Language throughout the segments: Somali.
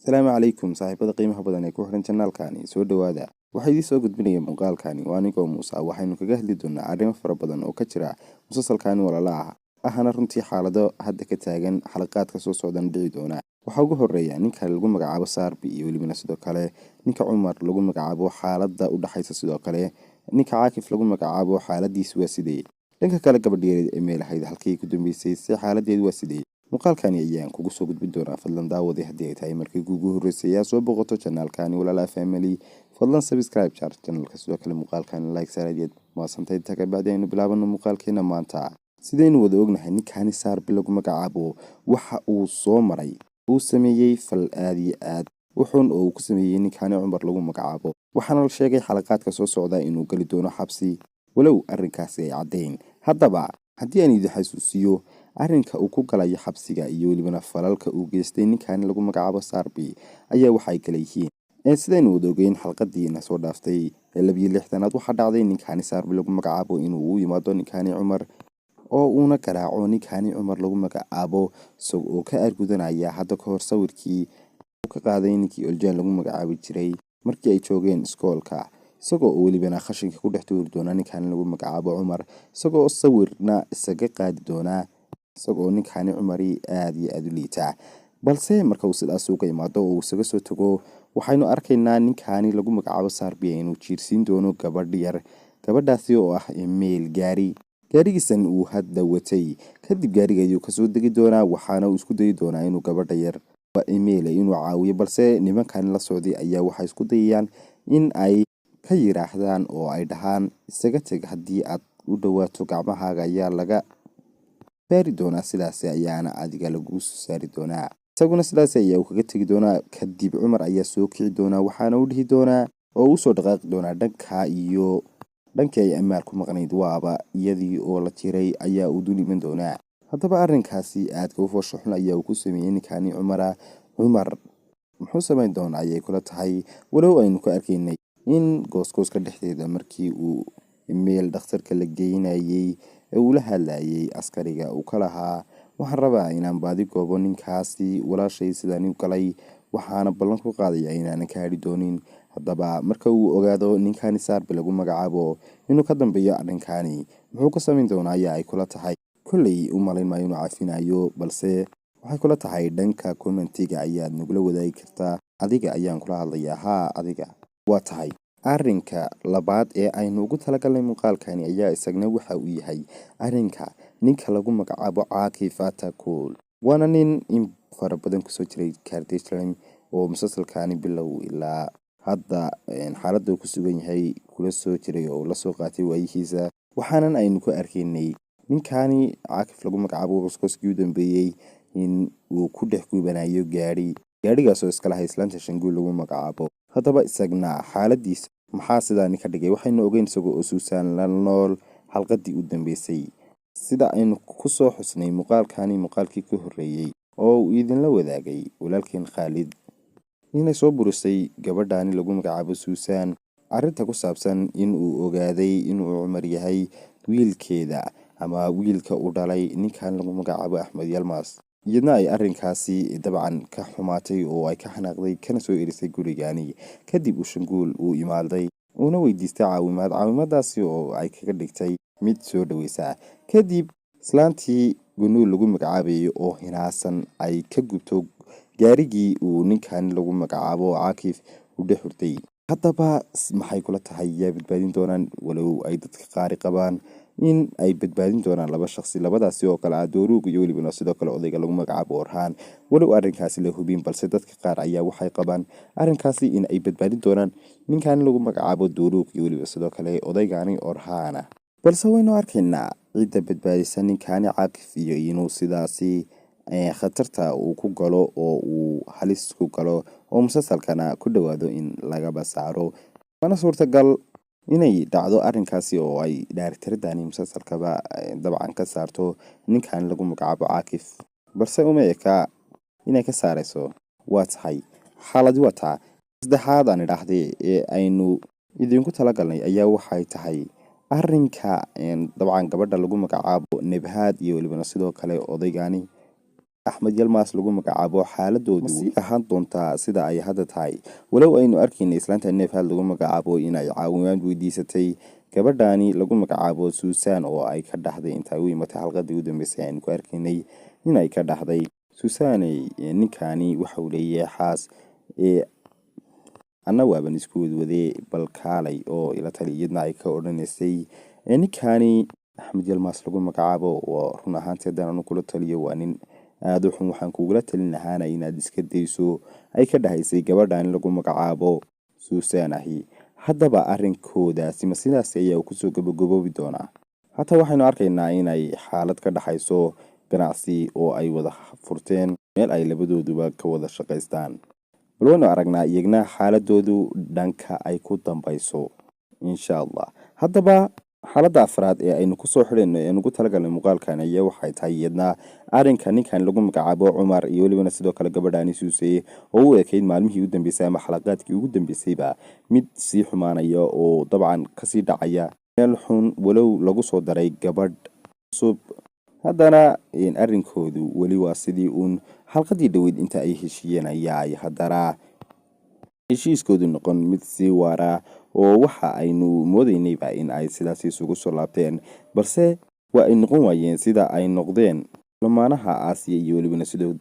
Asalaamu calaykum saaxiibada qiimaha badan ee ku xiran channelkani, soo dhowaada. Waxaa idiin soo gudbinaya muuqaalkani waa anigoo Muuse. Waxaynu kaga hadli doonaa arrimo fara badan oo ka jira musalsalkani walaalaha ahna, runtii xaalado hadda ka taagan, xalaqaadka soo socdana dhici doona. Waxaa ugu horeeya ninka lagu magacaabo Saarbi iyo welibana sidoo kale ninka Cumar lagu magacaabo, xaalada u dhaxaysa. Sidoo kale ninka Caakif lagu magacaabo, xaaladiisu waa sidee? Dhanka kale, gabadheereed ee meelahayd halkii ku dambeysay, se xaaladeedu waa sidee? Muuqaalkani ayaan kugu soo gudbin doonaa. Fadlan daawaday, haddii ay tahay markii kuugu horreysay ayaa soo boqoto channelkani Walaalaha Family, fadlan subscribe saar channelka, sidoo kale muuqaalkani like saaradeed maasantay. Intaa kabacdi aynu bilaabano muuqaalkeena maanta. Sidaynu wada ognahay, ninkani Saarbi lagu magacaabo waxa uu soo maray, uu sameeyey fal aad iyo aad wuxuun oo uu ku sameeyey ninkani Cumar lagu magacaabo. Waxaana la sheegay xalaqaadka soo socda inuu geli doono xabsi, walow arrinkaasi ay caddayn. Haddaba haddii aan idin xasuusiyo arrinka uu ku galayo xabsiga iyo welibana falalka uu geystay ninkani lagu magacaabo Saarbi ayaa waxay kala yihiin: sidaynu wada ogeyn, xalqadii ina soo dhaaftay ee 62aad waxaa dhacday ninkani Saarbi lagu magacaabo inuu u yimaado ninkani Cumar oo uuna garaaco ninkani Cumar lagu magacaabo, isag oo ka aargudanaya hadda ka hor sawirkii uu ka qaaday ninkii Oljaan lagu magacaabi jiray markii ay joogeen iskoolka, isagoo oo welibana khashinka ku dhex tuuri doona ninkani lagu magacaabo Cumar, isagoo sawirna isaga qaadi doonaa, isagoo ninkani Cumari aada iyo aada u liitaa. Balse marka uu sidaas uga imaado oo uu isaga soo tago, waxaynu arkaynaa ninkani lagu magacaabo Saarbiya inuu jiirsiin doono gabadh yar, gabadhaasi oo ah Emeel, gaari gaarigiisan uu hadda watay. Kadib gaariga ayuu kasoo degi doonaa, waxaana uu isku dayi doonaa inuu gabadha yar waa Emeel inuu caawiyo. Balse nimankan la socday ayaa waxay isku dayayaan in ay ka yiraahdaan oo ay dhahaan: "Isaga teg, haddii aad u dhowaato gacmahaaga ayaa laga baari doonaa, sidaasi ayaana adiga lagu soo saari doonaa." Isaguna sidaas ayaa uu kaga tegi doonaa. Kadib Cumar ayaa soo kici doonaa, waxaana u dhihi doonaa oo usoo dhaqaaqi doonaa dhanka iyo dhankii ay Amaal ku maqnayd. Waaba iyadii oo la jiray ayaa uu dul iman doonaa. Haddaba arrinkaasi aadka u foosha xun ayaa uu ku sameeyey ninkani Cumara. Cumar muxuu samayn doonaa ayay kula tahay, walow aynu ku arkaynay in goosgooska dhexdeeda markii uu meel dhakhtarka la geynayey ee uu la hadlayay askariga uu ka lahaa: "Waxaan rabaa inaan baadi goobo ninkaasi walaashay sidaan u galay, waxaana ballan ku qaadayaa inaanan ka hadhi doonin." Haddaba marka uu ogaado ninkani Saarbi lagu magacaabo inuu ka dambeeyo arrinkani, muxuu ka samayn doonaa ayaa ay kula tahay? Kolley u malayn maayo inuu cafinayo, balse waxay kula tahay dhanka commentiga ayaad nagula wadaagi kartaa. Adiga ayaan kula hadlayaa, haa, adiga waa tahay. Arrinka labaad ee aynu ugu talagalnay muuqaalkani ayaa isagna waxa uu yahay arrinka ninka lagu magacaabo Caakif Atakul. Waana nin in fara badan kusoo jiray Kardeşlerim oo musalsalkani bilow ilaa hadda xaaladda uu ku sugan yahay kula soo jiray oo lasoo qaatay waayihiisa. Waxaanan aynu ku arkaynay ninkani Caakif lagu magacaabo goosgooskii u dambeeyey in uu ku dhex gubanayo gaadhi, gaadhigaasoo iska lahay islaanta Shanguul lagu magacaabo. Haddaba isagna xaaladiisa maxaa sidaani ka dhigay? Waxaynu ogeyn isagoo oo Suusaan la nool xalqadii u dambeysay, sida aynu kusoo xusnay muuqaalkani muuqaalkii ka horreeyey oo uu idinla wadaagay walaalkeen Khaalid, inay soo burisay gabadhani lagu magacaabo Suusaan arrinta ku saabsan in uu ogaaday inuu Cumar yahay wiilkeeda ama wiilka uu dhalay ninkan lagu magacaabo Axmed Yalmas, iyadna ay arrinkaasi dabcan ka xumaatay oo ay ka xanaaqday, kana soo erisay gurigani. Kadib uu Shanguul uu imaaday, uuna weydiistay caawimaad, caawimaadaasi oo ay kaga dhigtay mid soo dhaweysa. Kadib islaantii Gunuul lagu magacaabayay oo hinaasan ay ka gubto gaarigii uu ninkan lagu magacaabo Caakif u dhex hurtay. Haddaba maxay kula tahay, yaa badbaadin doonaan? Walow ay dadka qaari qabaan in ay badbaadin doonaan laba shaqsi, labadaasi oo kale ah Dooruug iyo welibana sidoo kale odayga lagu magacaabo Orhaan, walow arrinkaasi la hubin, balse dadka qaar ayaa waxay qabaan arrinkaasi in ay badbaadin doonaan ninkan lagu magacaabo Dooruug iyo weliba sidoo kale odaygani Orhaana. Balse waynu arkaynaa cidda badbaadisa ninkani Caakif iyo inuu sidaasi khatarta uu ku galo oo uu halis ku galo oo musalsalkana ku dhowaado in lagaba saaro. Waana suurtagal inay dhacdo arrinkaasi oo ay daartiradani musalsalkaba dabcan ka saarto ninkan lagu magacaabo Caakif, balse uma eka inay ka saarayso. Waa tahay, xaaladi waa taa. Saddexaad aan idhaahdee ee aynu idinku talagalnay ayaa waxay tahay arrinka dabcan gabadha lagu magacaabo Nebhaad iyo welibana sidoo kale odaygani. Axmed Yalmaas lagu magacaabo xaaladoodu ma sii ahaan doontaa sida ay hadda tahay, walow aynu arkayna islaanta Neefhaad lagu magacaabo inay caawimaad weydiisatay gabadhaani lagu magacaabo Suusan oo ay ka dhaxday inta u imatay xalqadii u dambeysay aynu ku arkaynay inay ka dhaxday Suusaney ninkaani waxa uu leeyahay xaas ee anna waaban isku wadwadee, bal kaalay oo ila tali. Iyadna ay ka odhanaysay ninkaani Axmed Yalmaas lagu magacaabo oo run ahaantii haddaan anu kula taliyo waa nin aada u xun, waxaan kugula talin lahaana inaad iska dayso, ay ka dhahaysay gabadhaani lagu magacaabo Suusan ahi. Haddaba arrinkoodaasi ma sidaas ayaa kusoo gabagaboobi doonaa? Hataa waxaynu arkaynaa inay xaalad ka dhaxayso ganacsi oo ay wada furteen meel ay labadooduba ka wada shaqaystaan. Bal waynu aragnaa iyagna xaaladoodu dhanka ay ku dambayso, insha Allah. Haddaba xaaladda afraad ee aynu kusoo xidhayno ee nugu talagalnay muuqaalkan ayaa waxay tahay iyadna arrinka ninkan lagu magacaabo Cumar iyo welibana sidoo kale gabadhaani Suuseye oo u ekayd maalmihii u dambeysay ama xalaqaadkii ugu dambeysayba mid sii xumaanaya oo dabcan kasii dhacaya meel xun, walow lagu soo daray gabadh cusub, haddana arrinkoodu weli waa sidii uun. Xalqadii dhoweyd inta ay heshiiyeen ayaa ay haddana heshiiskoodu noqon mid sii waara oo waxa aynu moodaynayba in ay sidaas isugu soo laabteen, balse waa ay noqon waayeen sida ay noqdeen lamaanaha Aasiya iyo welibana sidoo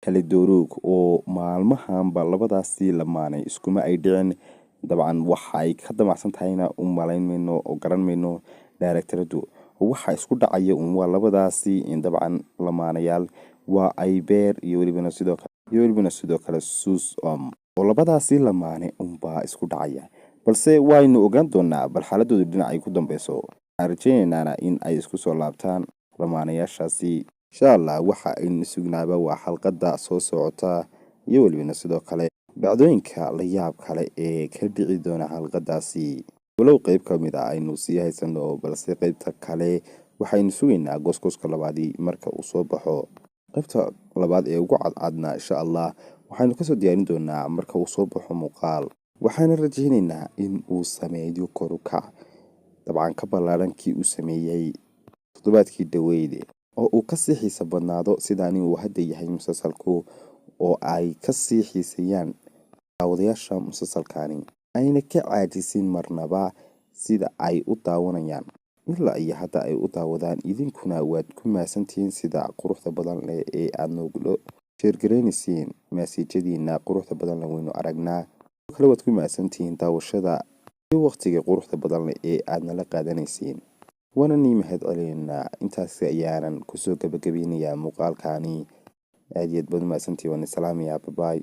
kale Dooruug oo maalmahanba labadaasi lamaanay iskuma ay dhicin. Dabcan waxa ay ka damacsan tahayna u malayn mayno oo garan mayno daaregtaradu. Waxa isku dhacaya uun waa labadaasi dabcan lamaanayaal, waa Aybeer iyo welibana sidoo kale iyo welibana sidoo kale Suus Om, oo labadaasi lamaane unbaa isku dhacaya, balse waynu ogaan doonaa bal xaaladoodu dhinac ay ku dambeyso. Waxaan rajaynaynana in ay isku soo laabtaan lamaanayaashaasi, insha Allah. Waxa aynu sugnaaba waa xalqadda soo socota iyo welibana sidoo kale dhacdooyinka la yaab kale ee ka dhici doona xalqadaasi, walow qeyb ka mid a aynu sii haysano, balse qeybta kale waxaynu sugaynaa goosgooska labaadii marka uu soo baxo. Qaybta labaad ee ugu cadcadna, insha Allah, waxaynu kasoo diyaarin doonaa marka uu soo baxo muuqaal. Waxaana rajaynaynaa in uu sameeyo korukac dabcan ka ballaaran kii uu sameeyey toddobaadkii dhaweyde oo uu kasii xiisa badnaado sidaani uu hadda yahay musalsalku, oo ay kasii xiiseeyaan daawadayaasha musalsalkani, ayna ka caajisin marnaba sida ay u daawanayaan ilaa iyo hadda ay u daawadaan. Idinkuna waad ku mahadsantihiin sida quruxda badan leh ee aada noogula sheergaraynaysiin maasiijadiina quruxda badan leh, waynu aragnaa. Kale waad ku mahadsantihiin daawashada iyo waqtiga quruxda badan leh ee aad nala qaadanaysiin, waana nii mahad celinaynaa. Intaasi ayaanan kusoo gabagabeynayaa muuqaalkani. Aad iyo aad baad u mahadsantihiin, waan salaamayaa, babaay.